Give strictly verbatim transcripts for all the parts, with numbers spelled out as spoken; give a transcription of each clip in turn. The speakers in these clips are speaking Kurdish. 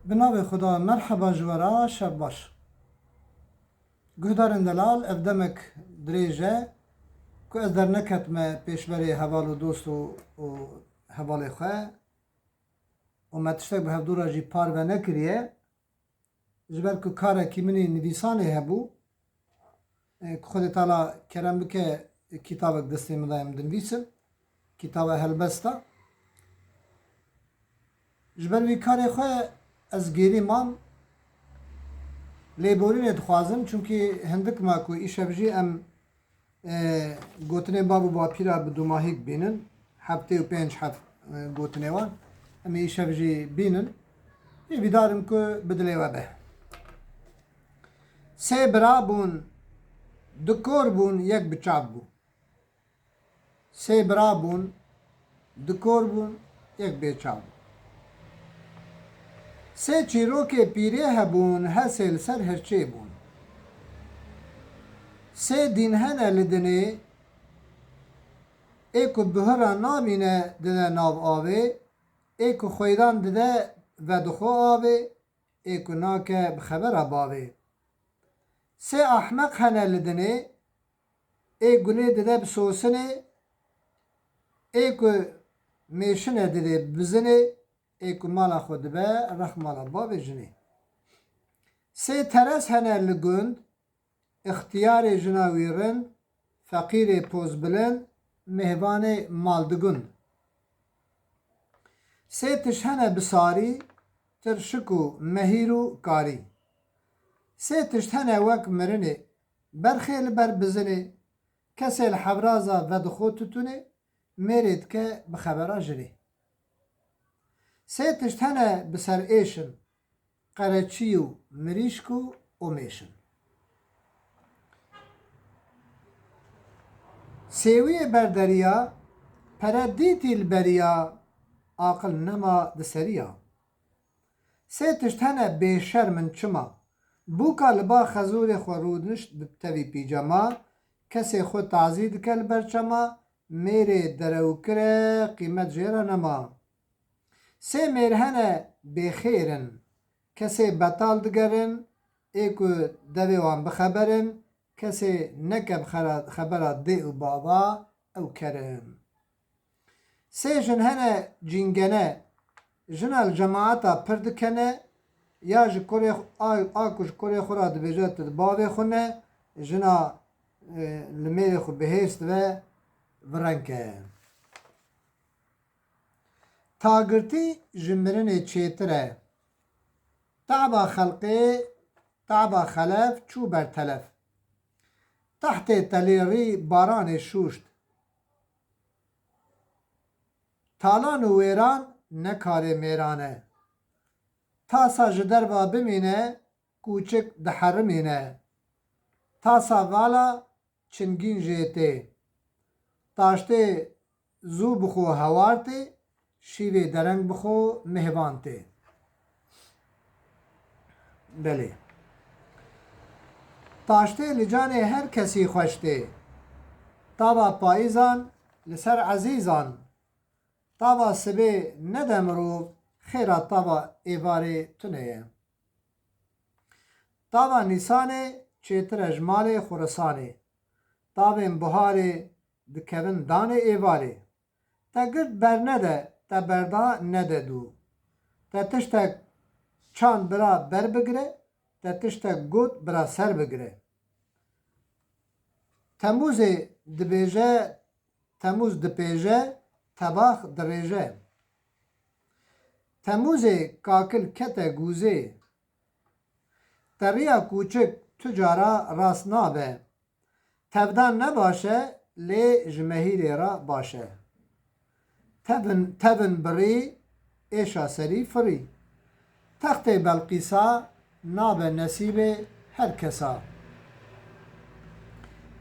Bi navê Xuda, merheba ji we re, şev baş. Guhdarên delal, ev demek dirêj e ku ez derneketime pêşberê heval û dost û, û hevalê xwe û me tiştek bi hevdû re jî parve nekiriye. Ji ber ku karekî min ê nivîsanê hebû, e, ku Xwedê Teala kerem bike, kîtabek destê min de em dinivîsim. Kîtaba helbesta. Ji ber vî karê xwe ez gêrî mam. Lêborînê dixwazim, çunkî hindik ma ku îşev jî em, e, gotinê bav û bapîra bi dûmahî dibînin. Heftê û pênc heb, e, gotinê wan. Em ê îşev jî bînin. Hêvîdar im ku bi dilê we be. Sê bira bûn, du kor bûn, yek bi çav bû. Sê bira bûn, du kor bûn, yek bêçav bû. Sê çîrokê pîrê hebûn, her sê li ser hirçê bûn. Sê dîn hene li dinê, ê ku bihira namîne dide nav avê, ê ku xweydan dide vedixwe avê, ê ku nake bi xebera bavê. Sê ahmeq hene li dinê, ê gulê dide bi sosinê, ê ku mêşine dide bi bizinê, ê ku mala xwe dibe rex mala bavê jinê. Sê teres hene li gund, ixtiyarê jina wî rind, feqîrê pozbilind, mêvanê maldigund. Sê tişt hene bi sarî, tirşik û mehîr û karî. Sê tişt hene wek mirinê, berxê li ber bizinê, kesê li hevraza vedixwe tutunê, mêrê dike bi xebera jinê. Sê tişt hene bi ser êş in, qereçî û mirîşk û û mêş in. Sêwiyê ber deriya, pere dîtî li beriya, aqil nema di seriya. Sê tişt hene bêşerm in çima, bûka li ba xezûrê xwe rûdinişt bi tevî pîcama, kesê xwe tazî dike li ber çema, mêrê derewkir e, qîmet jê re nema. Sê mêr hene bêxêr in, kesê betal digerin, ê ku devê wan bixeberin, kesê neke bi xera-, xebera dê û bava, ew ker in. Sê jin hene cîngene, jina li cemaeta pir dikene, ya ji kurê xwe, a, a ku ji kurê xwe re dibêje tu di bavê xwe ne, jina, e, li mêrê xwe bi hêrs dibe, vireng e. Tagirtî ji mirinê çêtir e. Taba xelqê, taba xelef çû ber telef. Tehtê telê rî baranê şûşt. Talan û wêran ne karê mêran e. Tasa ji derva bimîne, kûçik diherimîne. Tasa vala çingîn jê tê. Taştê zû bi xwe hewar tê, şîvê dereng bi xwe mêvan tê. Belê. Taştê li canê her kesî xweş tê. Tava payîzan li ser ezîzan. Tava sibê nede mirov, xêra tava êvarê tune ye. Tava Nîsanê çêtir e ji malê Xurasanê. Tavên buharê dikevin danê êvarê. Te girt bernede, te berda nede dû. Te tiştek çand bira ber bigire, te tiştek got bira ser bigire. Temûzê dibêje, Temûz dipêje, tebax dirêje. Temûzê kakil kete gûzê. Te riya kûçik tu cara rast nabe. Tevdan ne baş e, lê ji mehîrê re baş e. Tevin, tevin birî, êşa serî firî. Textê Belqîsa nabe nesîbê her kesa.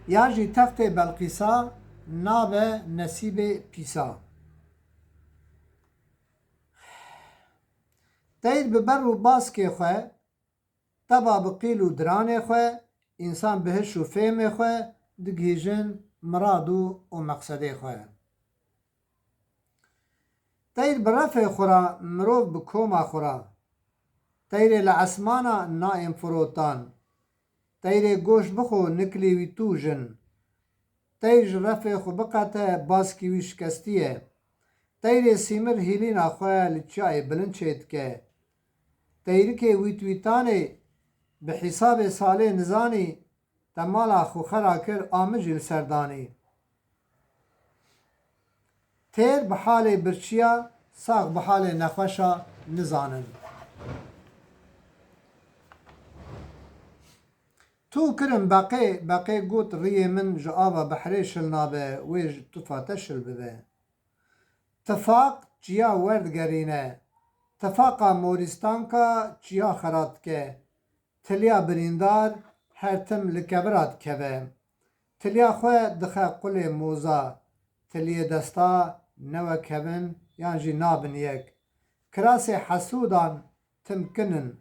Ya jî textê Belqîsa nabe nesîbê pîsa. Teyr bi ber û baskê xwe, teva bi qîl û diranê xwe, însan bi hiş û fêmê xwe digihîjin mirad û, û meqsedê xwe. Teyr bi refê xwe re, mirov bi koma xwe re. Teyrê li esmana nayên firotan. Teyrê goş bixwe nikilê wî tûj in. Teyr ji refê xwe biqete baskî wî şikestî ye. Teyrê sîmir hîlîna xwe li çiyayê bilind çêdike. Teyrikê wîtwîtanê bi hîsabê salê nizanî te mala xwe xera kir a min jî li ser danî. Têr bi halê birçiya, sax bi halê nexweşa nizanin. Tu kirin beqê, beqê got riyê min ji ava behrê şil nabe, wê ji tufa te şil bibe. Tifaq çiya werdigerîne, tifaqa morîstanka çiya xera dike. Tiliya birîndar her tim li kevira dikeve. Tiliya xwe dixe qulê moza. Tiliyê desta ne wek kevin yan jî nabin yek. Kirasê hesûdan tim kin in.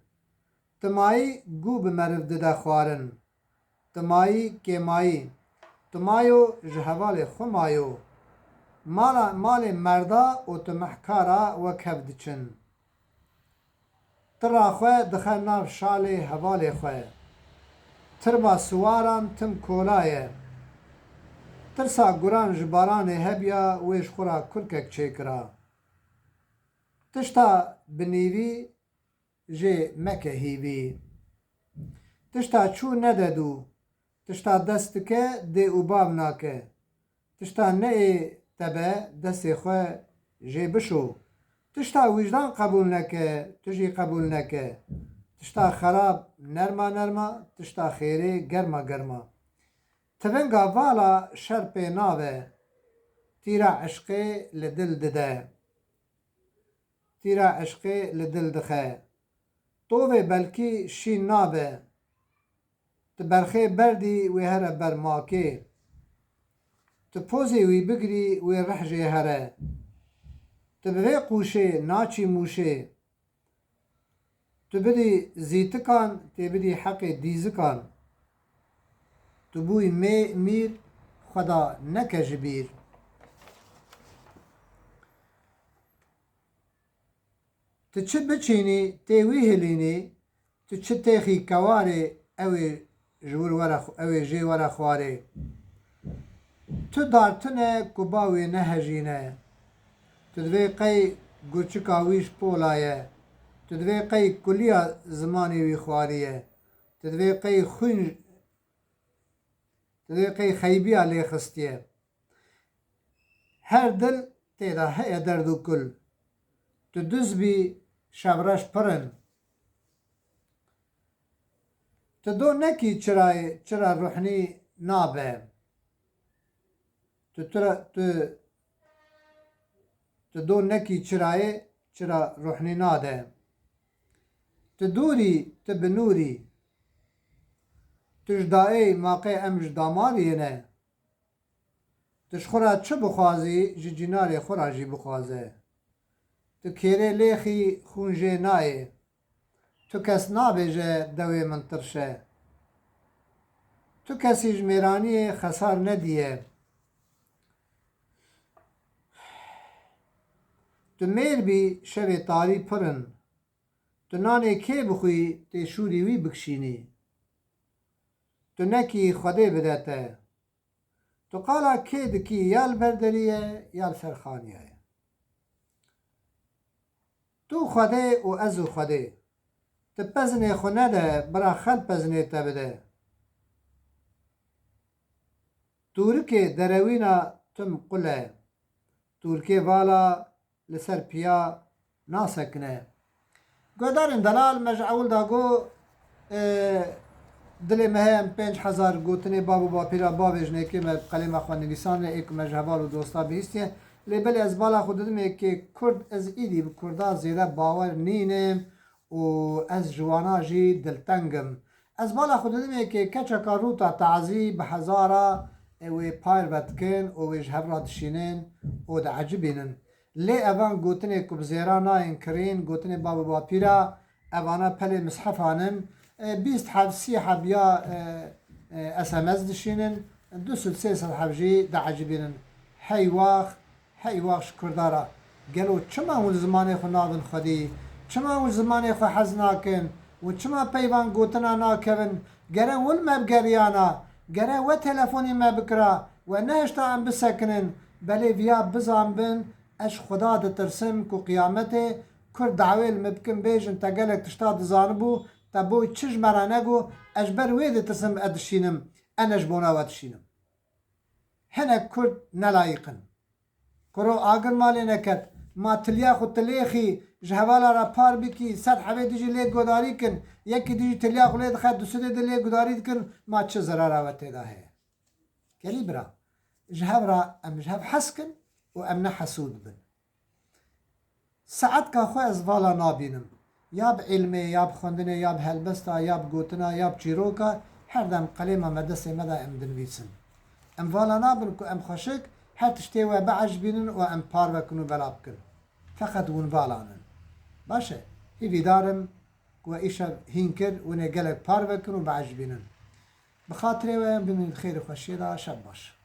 Timayî gû bi meriv dide xwarin. Timayî kêmayî. Timayo ji hevalê xwe mayo. Mala, malê merda û timehkara wek hev diçin. Tira xwe dixe nav şalê hevalê xwe. Tirba siwaran tim kola ye. Tirsa guran ji baranê hebiya wê ji xwe ra kurkek çêkira. Tişta bi nîvî jê meke hîvî. Tişta çû nede dû. Tişta dest dike dê û bav nake. Tişta neê te be destê xwe jê bişo. Tişta wijdan qebûl neke, tu jî qebûl neke. Tişta xerab nerma nerma, tişta xêrê germa germa. Tivinga vala şer pê nabe. Tîra eşqê li dil dide. Tîra eşqê li dil dixe. Tovê belkî şîn nabe. Tu berxê berdî wê here ber makê. Tu pozê wî bigirî wê rih jê here. Tu bi vê qûşê naçî mûşê. Tu bidî zîtikan, tê bidî heqê dîzikan. Tu bûyî mê mîr, Xweda neke ji bîr. Tu çi biçînî, tê wî hilînî, tu çi têxî kewarê, ew ê ji wir were xw-, ew ê jê were xwarê. Tu dar tune ku ba wê nehejîne. Tu divê qey gurçika wî ji pola ye. Tu divê qey kuliya zimanê wî xwarî ye. Tu divê qey xwîn, tu divê qey xeybiya lê xistiye. Her dil tê de heye derd û kul. Tu duz bî, şevreş pir in. Tu do nekî çirayê, çira ruhnî nabe. Tu, tu, tu, tu do nekî çirayê, çira ruhnî nade. Tu dûrî, tu bi nûrî. Tu ji daê maqê em ji damariyê ne. Tu ji xwe re çi bixwazî, ji cînarê xwe re jî bixwaze. Tu kêrê lêxî xûn jê nayê. Tu kes nabêje dewê min tirş e. Tu kesî ji mêraniyê xesar nediye. Tu mêr bî, şevê tarî pir in. Tu nanê kê bixwî, tê şûrî wî bikişînî. Tu nekî Xwedê bide te. Tu qala kê dikî, ya li ber derî ye, ya li ser xaniya ye. Tu Xwedê û ez û Xwedê. Tu pezinê xwe nede, bira xel pezinê te bide. Tûrikê derewîna tim qul e. Tûrikê vala li ser piya nasekine. Guhdarên delal, me ji ewil da got, e, dilê me heye em pênc hezar gotinê bav û bapîra bavêjinê kê me bi qelêma xwe nivîsandine, ê ku me ji heval û dosta bihîstiye. Lê belê ez bala xwe didimê kê kurd, ez îdî bi kurda zêde bawer nînim û ez ji wana jî dilteng im. Ez bala xwe didimê kê keçeka rûta tazî bi hezara, e, wê parve dikin û wê ji hev re dişînin û diecibînin. Lê evan gotinê ku bi zêra nayên kirîn, gotinê bav û bapîra, evana pelê mishefan in, e, bîst heb, sî heb ya, e, e, S M S dişînin, du sed sê sed heb jî diecibînin. Hey wax, hey wax ji Kurda re. Gelo çima hûn zimanê xwe nadin xwedî? Çima hûn zimanê xwe hez nakin? Hûn çima peyvan gotina nakevin? Gere hûn me bigeriyana, gere we telefonê me bikira, we nehişta em bisekinin. Belê viya bizanbin, ez ji Xweda ditirsim ku qiyametê Kurd dawê li min bikin, bêjin te gelek tişta dizanibû, te bo çi ji me re negot, ez ji ber wê ditirsim, ez dişînim, ez ne ji bona we dişînim. Hinek Kurd nelayîq in. Kuro agir malê neket. Ma tilyax û tilêxî ji hevala re par bikî, sed hebê dijî lê gudarî kin, yekî dijî tilyax û lê dixe, du sedê di lê gudarî dikin, ma çi zerara we tê de heye? Gelî bira, ji hev re em ji hev hez kin û em ne hesûd bin. Saetka xwe ez vala nabînim. Ya bi îlmê, ya bi xwendinê, ya bi helbesta, ya bi gotina, ya bi çîroka, her dem qelêma me destê me de em dinivîsin. Em vala nabin ku em xweşik her tiştê we biecibînin û em parve kin û bela bikin. Feqet hûn vala nin. Baş e, hîvîdar im ku we îşev hîn kir, hûn ê gelek parve kin û biecibînin. Bi xatirê we em bimînin di xêr û xweşiyê de, şev baş.